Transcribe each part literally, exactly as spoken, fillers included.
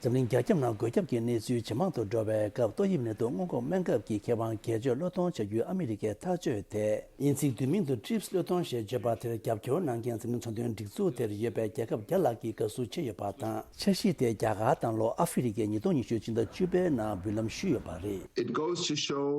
འཛམ་གླིང་རྒྱ་ཁྱབ་ནང་འགོས་ཁྱབ་ཀྱི་གནས་ཚུལ་ཇེ་མང་དུ་འགྲོ་བའི་སྐབས། ཏོག་དབྱིབས་ནད་དུག་སྔོན་འགོག་སྨན་ཁབ་ཀྱི་ཁེ་དབང་སྒེར་གཅོད་གློད་གཏོང་བྱ་རྒྱུའི་ཨ་མི་རི་ཀའི་ཐག་གཅོད་དེ། དབྱིན་ཚིག་བསྡུས་མིང་དུ་ཊིབས་གློད་གཏོང་ཞེས་བརྗོད་པ་དེར་རྒྱབ་སྐྱོར་གནང་མཁན་འཛམ་གླིང་ཚོང་དོན་སྒྲིག་འཛུགས་དེར་ཡོད་པའི་རྒྱལ་ཁབ་བརྒྱ་ལྷག་གིས་དགའ་བསུ་བྱས་ཡོད་པ་དང་། འཆར་གཞི་དེ་རྒྱ་གར་དང་ལྷོ་ཨ་ཧྥེ་རི་ཀས་ཉིས་སྟོང་ཉི་ཤུ་ཕྱི་ཟླ་བཅུ་པའི་ནང་འབུལ་ལམ་ཞུས་ཡོད་པ་རེད། It goes to show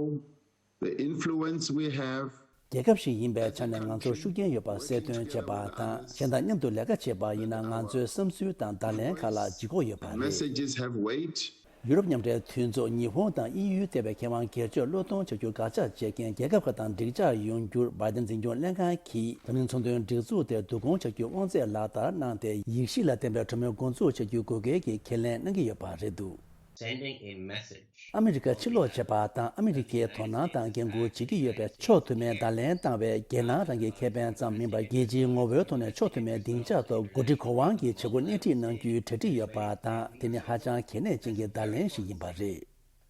the influence we have. རྒྱལ་ཁབ་ཞིག་ཡིན་པའི་ཆ་ནས་ང་ཚོར་ཤུགས་རྐྱེན་ཡོད་པ་གསལ་སྟོན་བྱས་པ་དང་། གཞན་དང་མཉམ་དུ་ལས་ཀ་བྱེད་པ་ཡིན་ན། ང་ཚོའི་བསམ་ཚུལ་དང་བརྡ་ལན་ཁག་ལ་ལྗིད་ཁོག་ཡོད་པ་རེད། Messages have weight. ཡུ་རོབ་མཉམ་འབྲེལ་མཐུན་ཚོགས། ཉི་ཧོང་དང་དབྱིན་ཡུལ་ལྟེ་བའི་ཁེ་དབང་སྒེར་གཅོད་གློད་གཏོང་བྱ་རྒྱུར་དགག་བྱ་བྱེད་མཁན་རྒྱལ་ཁབ་ཁག་དང་འགྲིག་འཇགས་ཡོང་རྒྱུར་བྷའི་ཏན་འཛིན་སྐྱོང་ལྷན་ཁང་གིས་འཛམ་གླིང་ཚོང་དོན་སྒྲིག་འཛུགས་དེར་བསྡུ་སྐོང་བྱ་རྒྱུའི་དབང་ཚད་ལག་བསྟར་གནང་སྟེ། ཡིག་གཞི་ལ་བརྟེན་པའི་གྲོས་མོལ་འགོ་འཛུགས་བྱ་རྒྱུའི་དགོས་གལ་གྱི་ཁས་ལེན་གནང་གི་ཡོད་པ་རེད་འདུག Sending a message. ཨ་མི་རི་ཀ་ཕྱིར་ལོག་བྱས་པ་དང་། ཨ་མི་རི་ཀས་དོ་སྣང་དང་འགན་འཁུར་བྱེད་ཀྱི་ཡོད་པའི་ཕྱོགས་མཐུན་མའི་བརྡ་ལན་བཏང་བས། རྒྱལ་ནང་རང་གི་ཁེ་ཕན་ཙམ་མིན་པར། རྒྱལ་སྤྱིའི་ངོ་བོའི་ཐོག་ནས་ཕྱོགས་མཐུན་མའི་སྡིངས་ཆ་ཐོག་འགོ་ཁྲིད་གོ་དབང་གི་བྱེད་སྒོ་སྣེ་ཁྲིད་གནང་རྒྱུའི་གྲ་སྒྲིག་ཡོད་པ་དང་། དེ་ནི་ཧ་ཅང་གལ་གནད་ཅན་གྱི་བརྡ་ལན་ཞིག་ཡིན་པ་རེད།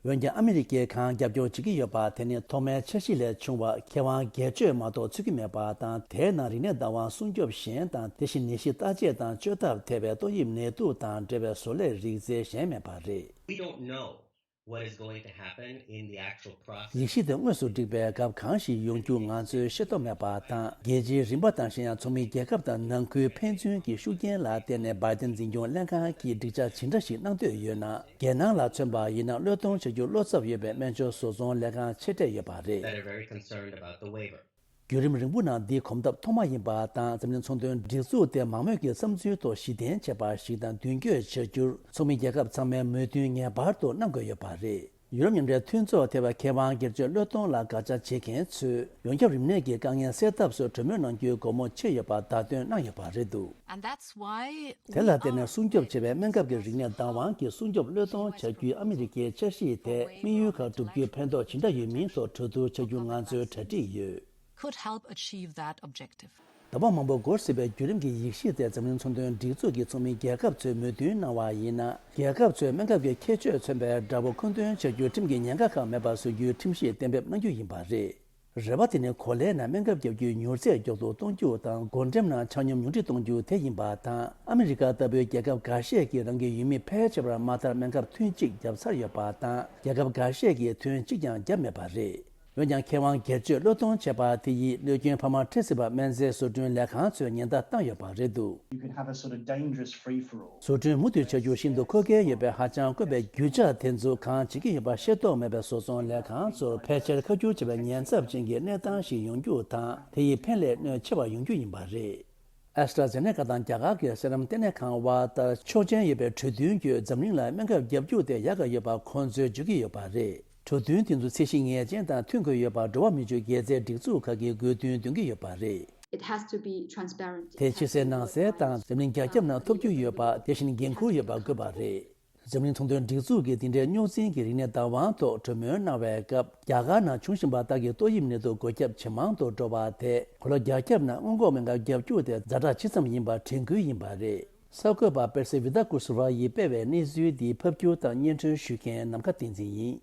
འོན་ཀྱང་། ཨ་མི་རི་ཀས་གང་རྒྱབ་སྐྱོར་བྱེད་ཀྱི་ཡོད་པ་དེ་ནི་ཐོག་མའི་འཆར་གཞི་ལས་ཆུང་བ། ཁེ་དབང་སྒེར་གཅོད་མ་གཏོགས་འཚོལ་གྱི་མེད་པ་དང་། དེའི་ནང་རིག་གནས་བདག་དབང་སྲུང་སྐྱོབ་གཞན་དང་། དེ་བཞིན་ནད་གཞི་བརྟག་དཔྱད་དང་བཅོས་ཐབས་ཐེ་བའི་ཏོག་དབྱིབས་ནད་དུག་དང་འབྲེལ་བའི་བཟོ་ལས་རིག་རྩལ་གཞན་མེད་པ་རེད། We don't know what is going to happen in the actual process. ཡིག་གཞི་དེ་དངོས་སུ་བསྒྲིགས་པའི་སྐབས་གང་ཞིག་ཡོང་རྒྱུ་ང་ཚོས་ཤེས་རྟོགས་མེད་པ་དང་། རྒྱལ་སྤྱིའི་རིམ་པ་དང་། གཞན་ཡང་ཚོགས་མི་རྒྱལ་ཁབ་དང་ནང་ཁུལ་ཕན་ཚུན་གྱི་ཤུགས་རྐྱེན་ལ་བརྟེན་ནས། བྷའི་ཏན་འཛིན་སྐྱོང་ལྷན་ཁང་གིས་སྒྲིག་ཆ་ཇི་འདྲ་ཞིག་གནང་འདོད་ཡོད་ན། རྒྱལ་ནང་ལ་མཚོན་པ་ཡིན་ན། གློད་གཏོང་བྱ་རྒྱུར་བློ་འཚབ་ཡོད་པའི་སྨན་བཅོས་བཟོ་ཚོང་ལས་ཁང་ཆེ་གྲས་ཡོད་པ་རེད། That are very concerned about the waiver. བརྒྱུད་རིམ་རིང་པོ་ནང་འདི་གོམ་སྟབས་ཐོག་མ་ཡིན་པ་དང་། འཛམ་གླིང་ཚོང་དོན་སྒྲིག་འཛུགས་དེ་མང་མོས་ཀྱི་བསམ་ཚུལ་ཐོག་གཞི་རྟེན་བྱས་པ་ཞིག་དང་མདུན་སྐྱོད་བྱ་རྒྱུར། ཚོགས་མི་རྒྱལ་ཁབ་ཚང་མས་མོས་མཐུན་ངེས་པར་དུ་གནང་དགོས་ཡོད་པ་རེད། ཡུ་རོབ་མཉམ་འབྲེལ་མཐུན་ཚོགས་ཐེ་བའི་ཁེ་དབང་སྒེར་གཅོད་གློད་གཏོང་ལ་དགག་བྱ་བྱེད་མཁན་ཚོས། ཡོངས་ཁྱབ་རིམས་ནད་ཀྱི་དཀའ་ངལ་སེལ་ཐབས་སུ་གྲོས་མོལ་གནང་རྒྱུའི་སྒོ་མོ་ཕྱེ་ཡོད་པ་བརྡ་སྟོན་གནང་ཡོད་པ་རེད་འདུག And that's why we དེ་ལ་བརྟེན་ནས། are སྲུང་སྐྱོབ་བྱེད་པའི་སྨན་ཁབ་ཀྱི་རིག་གནས་བདག་དབང་གི་སྲུང་སྐྱོབ་གློད་གཏོང་བྱ་རྒྱུའི་ཨ་མི་རི་ཀའི་འཆར་གཞི་དེ། དམིགས་ཡུལ་ཁག་བསྒྲུབ་རྒྱུའི་ཕན་ཐོགས་ཇི་འདྲ་ཡོད་མིན་ཐོག་གྲོས་བསྡུར་བྱ་རྒྱུ་ང་ཚོའི་གྲ་སྒྲིག་ཡོད། Could help achieve that objective. ཟླ་བ་མང་པོ་འགོར་སྲིད་པའི་བརྒྱུད་རིམ་གྱི་ཡིག་གཞི་དེ་འཛམ་གླིང་ཚོང་དོན་སྒྲིག་འཛུགས་ཀྱི་ཚོགས་མི་རྒྱལ་ཁབ་ཚོས་མོས་མཐུན་གནང་བ་ཡིན་ན། རྒྱལ་ཁབ་ཚོས་སྨན་ཁབ་ཀྱི་ཁྱད་ཆོས་མཚོན་པའི་འདྲ་པོ་མཁོ་འདོན་བྱ་རྒྱུའི་ཁྲིམས་ཀྱི་ཉེན་ཁ་ཁག་མེད་པ་བཟོ་རྒྱུའི་ཁྲིམས་གཞི་གཏན་འབེབས་གནང་རྒྱུ་ཡིན་པ་རེད། རེ་བ་དེ་ནི་གོ་ལའི་ནང་སྨན་ཁབ་བརྒྱབ་རྒྱུའི་མྱུར་ཚད་མགྱོགས་སུ་གཏོང་རྒྱུ་དང་། འགོ་འགྲེམས་ནང་ཆ་སྙོམས་ཉུང་འཕྲི་གཏོང་རྒྱུ་དེ་ཡིན་པ་དང་། ཨ་མི་རི་ཀ་ལྟ་བུའི་རྒྱལ་ཁབ་འགའ་ཤས་ཀྱིས་རང་གི་ཡུལ་མི་ཕལ་ཆེ་བར་མ་མཐར་སྨན་ཁབ་ཐུན་གཅིག་བརྒྱབ་ཚར་ཡོད་པ་དང་། རྒྱལ་ཁབ་འགའ་ཤས་ཀྱིས་ཐུན་གཅིག་ཀྱང་བརྒྱབ་མེད་པ་རེད། འོན་ཀྱང་། ཁེ་དབང་སྒེར་གཅོད་གློད་གཏོང་བྱས་པ་དེ་ཡིས། གནོད་སྐྱོན་འཕར་མ་འཕྲད་སྲིད་པ་སྨན་རྫས་བཟོ་སྐྲུན་ལས་ཁང་ཚོས་ཉེན་བརྡ་བཏང་ཡོད་པ་རེད་འདུག You can have a sort of dangerous free-for-all. བཟོ་སྐྲུན་མུ་མཐུད་བྱ་རྒྱུ་ཤིན་ཏུ་མཁོ་གལ་ཡོད་པའི་ཧ་ཅང་དཀོན་པའི་རྒྱུ་ཆ་དེ་ཚོ་གང་བྱེད་ཀྱི་ཡོད་པ་ཤེས་རྟོགས་མེད་པའི་བཟོ་ཚོང་ལས་ཁང་ཚོར་ཕལ་ཆེར་ཁ་བསྒྱུར་བྱེད་པའི་ཉེན་ཚབས་ཅན་གྱི་གནས་སྟངས་ཤིག་ཡོང་རྒྱུ་དང་། དེ་ཡིས་ཕན་ལས་གནོད་ཆེ་བ་ཡོང་རྒྱུ་ཡིན་པ་རེད། ཨེ་སི་ཊ་ཛེ་ནེ་ཀ་དང་རྒྱ་གར་གྱི་སེ་རམ་ལྟེ་གནས་ཁང་དབར་ལྟར་ཆོག་མཆན་ཡོད་པའི་གྲོས་མཐུན་བརྒྱུད་འཛམ་གླིང་ལ་སྨན་ཁབ་བརྒྱབ་རྒྱུ་དེ་ཡག་ག་ཡོད་པ་ཁོང་ཚོས་བརྗོད་ཀྱི་ཡོད་པ་རེད། གྲོས་མཐུན་དེ་ཚོ་ཚད་གཞི་ངེས་ཅན་དང་མཐུན་དགོས་ཡོད་པར་འགྲོ་བ་མི་ཆོས་དགེ་རྩའི་སྒྲིག་འཛུགས་ཁག་གིས་དགོས་འདུན་འདོན་གྱི་ཡོད་པ་རེད། It has to be transparent. དེ་ཕྱི་གསལ་ནང་གསལ་དང་། འཛམ་གླིང་རྒྱ་ཁྱབ་ནང་ཐོབ་རྒྱུ་ཡོད་པ། དེ་བཞིན་འགན་འཁུར་ཡོད་པ་དགོས་པ་རེད། འཛམ་གླིང་ཚོང་དོན་སྒྲིག་འཛུགས་ཀྱིས་འདི་འདྲའི་རྙོག་འཛིང་གི་རིག་གནས་བདག་དབང་ཐོག་གྲོས་མོལ་གནང་བའི་སྐབས། རྒྱ་གར་ནང་བྱུང་བཞིན་པ་ལྟར་གྱི་ཏོག་དབྱིབས་ནད་དུག་འགོས་ཁྱབ་ཇེ་མང་དུ་འགྲོ་བ་དེ། གོ་ལ་རྒྱ་ཁྱབ་ནང་སྔོན་འགོག་སྨན་ཁབ་བརྒྱབ་རྒྱུ་དེ་ཛ་དྲག་ཇི་ཙམ་ཡིན་པར་དྲན་སྐུལ་ཡིན་པ་རེད། གསར་འགོད་པ་པེར་སི་ཝི་ཏཱ་ཀུ་སུ་ཝ་ཡིས་སྤེལ་བའི་གནས་ཚུལ་འདི་ཕབ་སྒྱུར་དང་སྙན་སྒྲོན་ཞུ་མཁན་ནམ་མཁའ་བསྟན་འཛིན་ཡིན།